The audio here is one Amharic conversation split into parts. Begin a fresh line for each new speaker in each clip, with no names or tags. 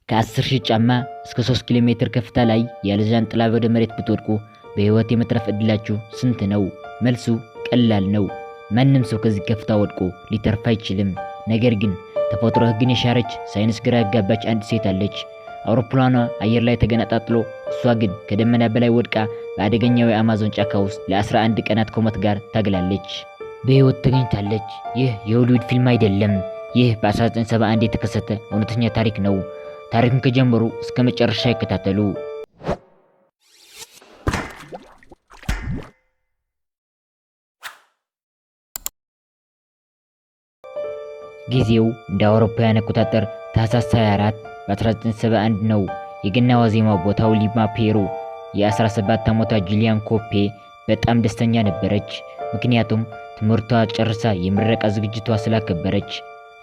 ከ10,000 ጫማ እስከ 3 ኪሎ ሜትር ከፍታ ላይ ያለ ዣንጥላ ወደ መሬት ብትወድቁ በሕይወት የመትረፍ ዕድላችሁ ስንት ነው? መልሱ ቀላል ነው። ማንም ሰው ከዚህ ከፍታ ወድቆ ሊተርፍ አይችልም። ነገር ግን ተፈጥሮ ሕግን የሻረች፣ ሳይንስ ግራ ያጋባች አንድ ሴት አለች። አውሮፕላኗ አየር ላይ ተገነጣጥሎ፣ እሷ ግን ከደመና በላይ ወድቃ በአደገኛው የአማዞን ጫካ ውስጥ ለ11 ቀናት ከሞት ጋር ታግላለች። በሕይወት ተገኝታለች። ይህ የሆሊውድ ፊልም አይደለም። ይህ በ1971 የተከሰተ እውነተኛ ታሪክ ነው። ታሪኩን ከጀመሩ እስከ መጨረሻ ይከታተሉ። ጊዜው እንደ አውሮፓውያን አቆጣጠር ታህሳስ 24 በ1971 ነው። የገና ዋዜማው፣ ቦታው ሊማ ፔሩ። የ17 ዓመቷ ጁሊያን ኮፔ በጣም ደስተኛ ነበረች። ምክንያቱም ትምህርቷ ጨርሳ የምረቃ ዝግጅቷ ስላከበረች።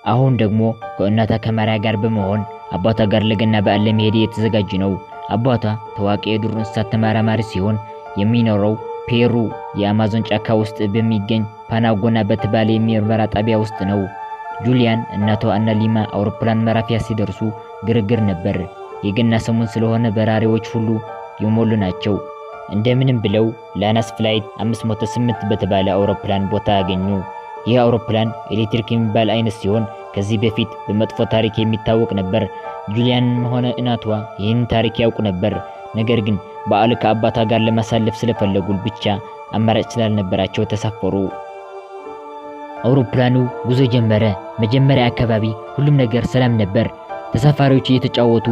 አሁን ደግሞ ከእናቷ ከማሪያ ጋር በመሆን አባቷ ጋር ለገና በዓል ለመሄድ እየተዘጋጁ ነው። አባቷ ታዋቂ የዱር እንስሳት ተመራማሪ ሲሆን የሚኖረው ፔሩ የአማዞን ጫካ ውስጥ በሚገኝ ፓናጎና በተባለ የምርመራ ጣቢያ ውስጥ ነው። ጁሊያን፣ እናቷ እና ሊማ አውሮፕላን ማረፊያ ሲደርሱ ግርግር ነበር። የገና ሰሞን ስለሆነ በራሪዎች ሁሉ የሞሉ ናቸው። እንደምንም ብለው ላናስ Flight 508 በተባለ አውሮፕላን ቦታ አገኙ። ይህ አውሮፕላን ኤሌክትሪክ የሚባል አይነት ሲሆን ከዚህ በፊት በመጥፎ ታሪክ የሚታወቅ ነበር። ጁሊያንም ሆነ እናቷ ይህን ታሪክ ያውቁ ነበር። ነገር ግን በዓሉ ከአባቷ ጋር ለማሳለፍ ስለፈለጉ ብቻ አማራጭ ስላልነበራቸው ተሳፈሩ። አውሮፕላኑ ጉዞ ጀመረ። መጀመሪያ አካባቢ ሁሉም ነገር ሰላም ነበር። ተሳፋሪዎች እየተጫወቱ፣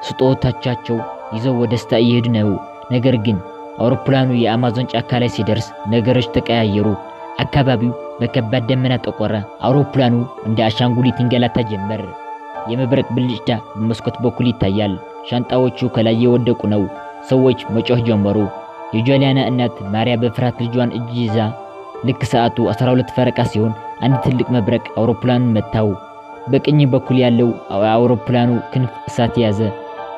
ስጦታቻቸው ይዘው ወደ ደስታ እየሄዱ ነው። ነገር ግን አውሮፕላኑ የአማዞን ጫካ ላይ ሲደርስ ነገሮች ተቀያየሩ። አካባቢው በከባድ ደመና ጠቆረ። አውሮፕላኑ እንደ አሻንጉሊት ይንገላታ ጀመር። የመብረቅ ብልጭታ በመስኮት በኩል ይታያል። ሻንጣዎቹ ከላይ የወደቁ ነው። ሰዎች መጮህ ጀመሩ። የጁሊያና እናት ማሪያ በፍርሃት ልጇን እጅ ይዛ፣ ልክ ሰዓቱ 12 ፈረቃ ሲሆን አንድ ትልቅ መብረቅ አውሮፕላኑን መታው። በቀኝ በኩል ያለው የአውሮፕላኑ ክንፍ እሳት ያዘ።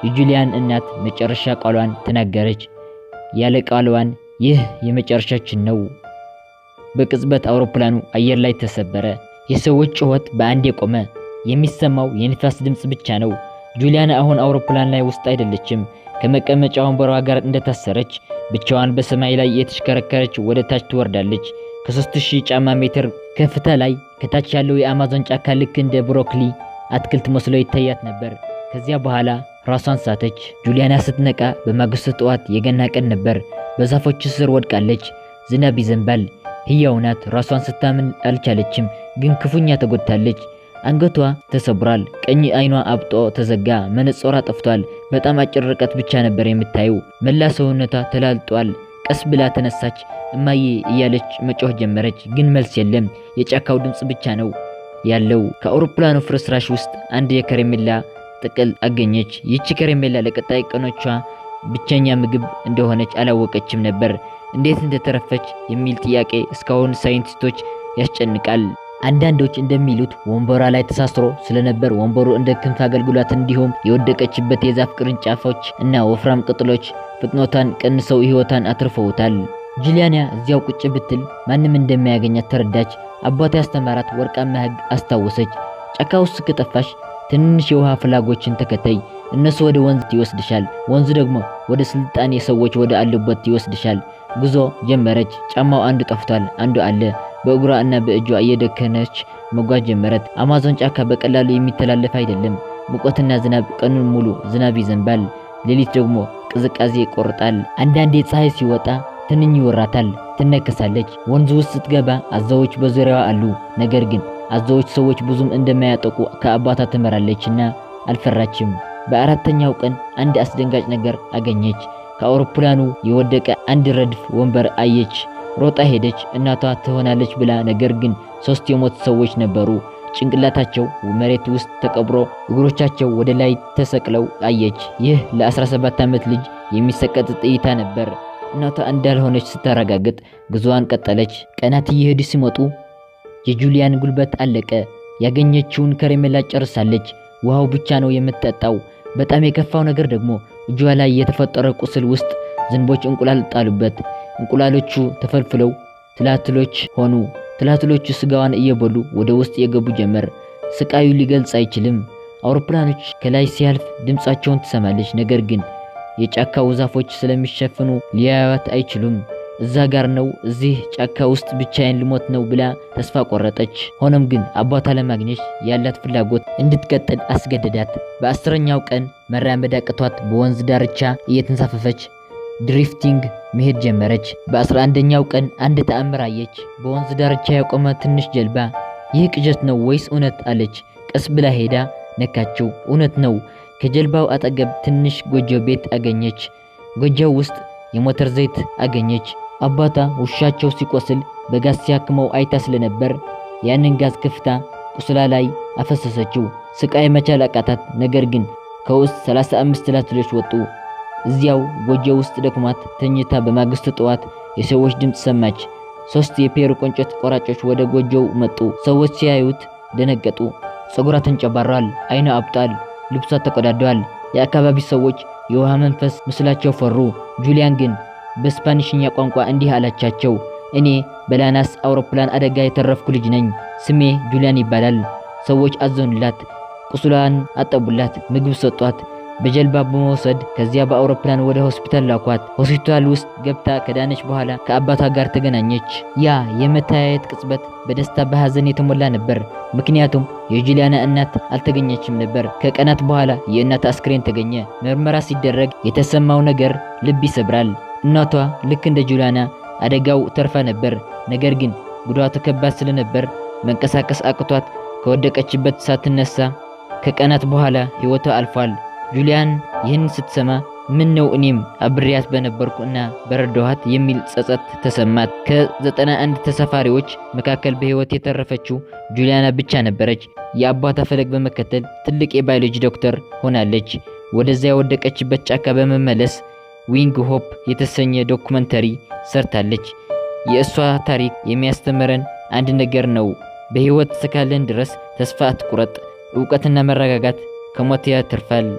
የጁሊያን እናት መጨረሻ ቃሏን ተናገረች። ያለ ቃሏን ይህ የመጨረሻችን ነው። በቅጽበት አውሮፕላኑ አየር ላይ ተሰበረ። የሰዎች ጩኸት በአንድ የቆመ፣ የሚሰማው የንፋስ ድምፅ ብቻ ነው። ጁሊያና አሁን አውሮፕላን ላይ ውስጥ አይደለችም። ከመቀመጫ ወንበሯ ጋር እንደታሰረች ብቻዋን በሰማይ ላይ የተሽከረከረች ወደ ታች ትወርዳለች። ከ3000 ጫማ ሜትር ከፍታ ላይ ከታች ያለው የአማዞን ጫካ ልክ እንደ ብሮኮሊ አትክልት መስሎ ይታያት ነበር። ከዚያ በኋላ ራሷን ሳተች። ጁሊያና ስትነቃ በማግስቱ ጠዋት የገና ቀን ነበር። በዛፎች ስር ወድቃለች። ዝናብ ይዘንባል። ሕያው ናት። ራሷን ስታምን አልቻለችም፣ ግን ክፉኛ ተጎድታለች። አንገቷ ተሰብሯል። ቀኝ አይኗ አብጦ ተዘጋ። መነጽሯ ጠፍቷል። በጣም አጭር ርቀት ብቻ ነበር የምታየው። መላ ሰውነቷ ተላልጧል። ቀስ ብላ ተነሳች። እማዬ እያለች መጮህ ጀመረች፣ ግን መልስ የለም። የጫካው ድምፅ ብቻ ነው ያለው። ከአውሮፕላኑ ፍርስራሽ ውስጥ አንድ የከረሜላ ጥቅል አገኘች። ይህቺ ከረሜላ ለቀጣይ ቀኖቿ ብቸኛ ምግብ እንደሆነች አላወቀችም ነበር። እንዴት እንደተረፈች የሚል ጥያቄ እስካሁን ሳይንቲስቶች ያስጨንቃል። አንዳንዶች እንደሚሉት ወንበሯ ላይ ተሳስሮ ስለነበር ወንበሩ እንደ ክንፍ አገልግሏት፣ እንዲሁም የወደቀችበት የዛፍ ቅርንጫፎች እና ወፍራም ቅጠሎች ፍጥነቷን ቀንሰው ሕይወቷን አትርፈውታል። ጁሊያና እዚያው ቁጭ ብትል ማንም እንደማያገኛት ተረዳች። አባቷ ያስተማራት ወርቃማ ሕግ አስታወሰች። ጫካ ውስጥ ከጠፋሽ ትንንሽ የውሃ ፍላጎችን ተከተይ። እነሱ ወደ ወንዝ ይወስድሻል። ወንዙ ደግሞ ወደ ስልጣኔ ሰዎች ወደ አሉበት ይወስድሻል። ጉዞ ጀመረች። ጫማው አንዱ ጠፍቷል፣ አንዱ አለ። በእግሯ እና በእጇ እየደከነች መጓዝ ጀመረት። አማዞን ጫካ በቀላሉ የሚተላለፍ አይደለም። ሙቀትና ዝናብ፣ ቀኑን ሙሉ ዝናብ ይዘንባል። ሌሊት ደግሞ ቅዝቃዜ ይቆርጣል። አንዳንዴ ፀሐይ ሲወጣ ትንኝ ይወራታል፣ ትነከሳለች። ወንዙ ውስጥ ስትገባ አዞዎች በዙሪያዋ አሉ። ነገር ግን አዞዎች ሰዎች ብዙም እንደማያጠቁ ከአባቷ ትመራለችና አልፈራችም። በአራተኛው ቀን አንድ አስደንጋጭ ነገር አገኘች። ከአውሮፕላኑ የወደቀ አንድ ረድፍ ወንበር አየች። ሮጣ ሄደች፣ እናቷ ትሆናለች ብላ። ነገር ግን ሶስት የሞቱ ሰዎች ነበሩ። ጭንቅላታቸው መሬት ውስጥ ተቀብሮ እግሮቻቸው ወደ ላይ ተሰቅለው አየች። ይህ ለ17 ዓመት ልጅ የሚሰቀጥጥ እይታ ነበር። እናቷ እንዳልሆነች ስታረጋግጥ ጉዞዋን ቀጠለች። ቀናት እየሄዱ ሲመጡ የጁሊያን ጉልበት አለቀ። ያገኘችውን ከረሜላ ጨርሳለች። ውሃው ብቻ ነው የምትጠጣው። በጣም የከፋው ነገር ደግሞ እጇ ላይ የተፈጠረ ቁስል ውስጥ ዝንቦች እንቁላል ጣሉበት። እንቁላሎቹ ተፈልፍለው ትላትሎች ሆኑ። ትላትሎቹ ስጋዋን እየበሉ ወደ ውስጥ የገቡ ጀመር። ስቃዩ ሊገልጽ አይችልም። አውሮፕላኖች ከላይ ሲያልፍ ድምፃቸውን ትሰማለች። ነገር ግን የጫካው ዛፎች ስለሚሸፍኑ ሊያዩት አይችሉም። እዛ ጋር ነው፣ እዚህ ጫካ ውስጥ ብቻዬን ልሞት ነው ብላ ተስፋ ቆረጠች። ሆኖም ግን አባቷ ለማግኘት ያላት ፍላጎት እንድትቀጥል አስገደዳት። በ10ኛው ቀን መራመድ አቅቷት በወንዝ ዳርቻ እየተንሳፈፈች drifting መሄድ ጀመረች። በ11ኛው ቀን አንድ ተአምር አየች። በወንዝ ዳርቻ የቆመ ትንሽ ጀልባ። ይህ ቅዠት ነው ወይስ እውነት አለች። ቀስ ብላ ሄዳ ነካችው። እውነት ነው። ከጀልባው አጠገብ ትንሽ ጎጆ ቤት አገኘች። ጎጆው ውስጥ የሞተር ዘይት አገኘች። አባቷ ውሻቸው ሲቆስል በጋዝ ሲያክመው አይታ ስለነበር ያንን ጋዝ ከፍታ ቁስላ ላይ አፈሰሰችው። ስቃይ መቻል አቃታት። ነገር ግን ከውስጥ 35 ትላትሎች ወጡ። እዚያው ጎጆ ውስጥ ደክሟት ተኝታ በማግስቱ ጠዋት የሰዎች ድምፅ ሰማች። ሶስት የፔሩ እንጨት ቆራጮች ወደ ጎጆው መጡ። ሰዎች ሲያዩት ደነገጡ። ፀጉሯ ተንጨባሯል፣ አይኗ አብጧል፣ ልብሷ ተቆዳዷል። የአካባቢ ሰዎች የውሃ መንፈስ ምስላቸው ፈሩ። ጁሊያን ግን በስፓኒሽኛ ቋንቋ እንዲህ አላቻቸው፣ እኔ በላናስ አውሮፕላን አደጋ የተረፍኩ ልጅ ነኝ። ስሜ ጁሊያን ይባላል። ሰዎች አዘኑላት፣ ቁስሏን አጠቡላት፣ ምግብ ሰጧት። በጀልባ በመውሰድ ከዚያ በአውሮፕላን ወደ ሆስፒታል ላኳት። ሆስፒታል ውስጥ ገብታ ከዳነች በኋላ ከአባቷ ጋር ተገናኘች። ያ የመተያየት ቅጽበት በደስታ በሐዘን የተሞላ ነበር። ምክንያቱም የጁሊያና እናት አልተገኘችም ነበር። ከቀናት በኋላ የእናት አስክሬን ተገኘ። ምርመራ ሲደረግ የተሰማው ነገር ልብ ይሰብራል። እናቷ ልክ እንደ ጁሊያና አደጋው ተርፋ ነበር። ነገር ግን ጉዳቱ ከባድ ስለነበር መንቀሳቀስ አቅቷት ከወደቀችበት ሳትነሳ ከቀናት በኋላ ሕይወቷ አልፏል። ጁሊያን ይህን ስትሰማ ምን ነው እኔም አብሬያት በነበርኩ እና በረዳኋት የሚል ጸጸት ተሰማት። ከ91 ተሳፋሪዎች መካከል በሕይወት የተረፈችው ጁሊያና ብቻ ነበረች። የአባቷ ፈለግ በመከተል ትልቅ የባዮሎጂ ዶክተር ሆናለች። ወደዚያ የወደቀችበት ጫካ በመመለስ Wing Hope የተሰኘ ዶኩመንተሪ ሰርታለች። የእሷ ታሪክ የሚያስተምረን አንድ ነገር ነው። በሕይወት እስካለን ድረስ ተስፋ አትቁረጥ። እውቀትና መረጋጋት ከሞት ያተርፋል።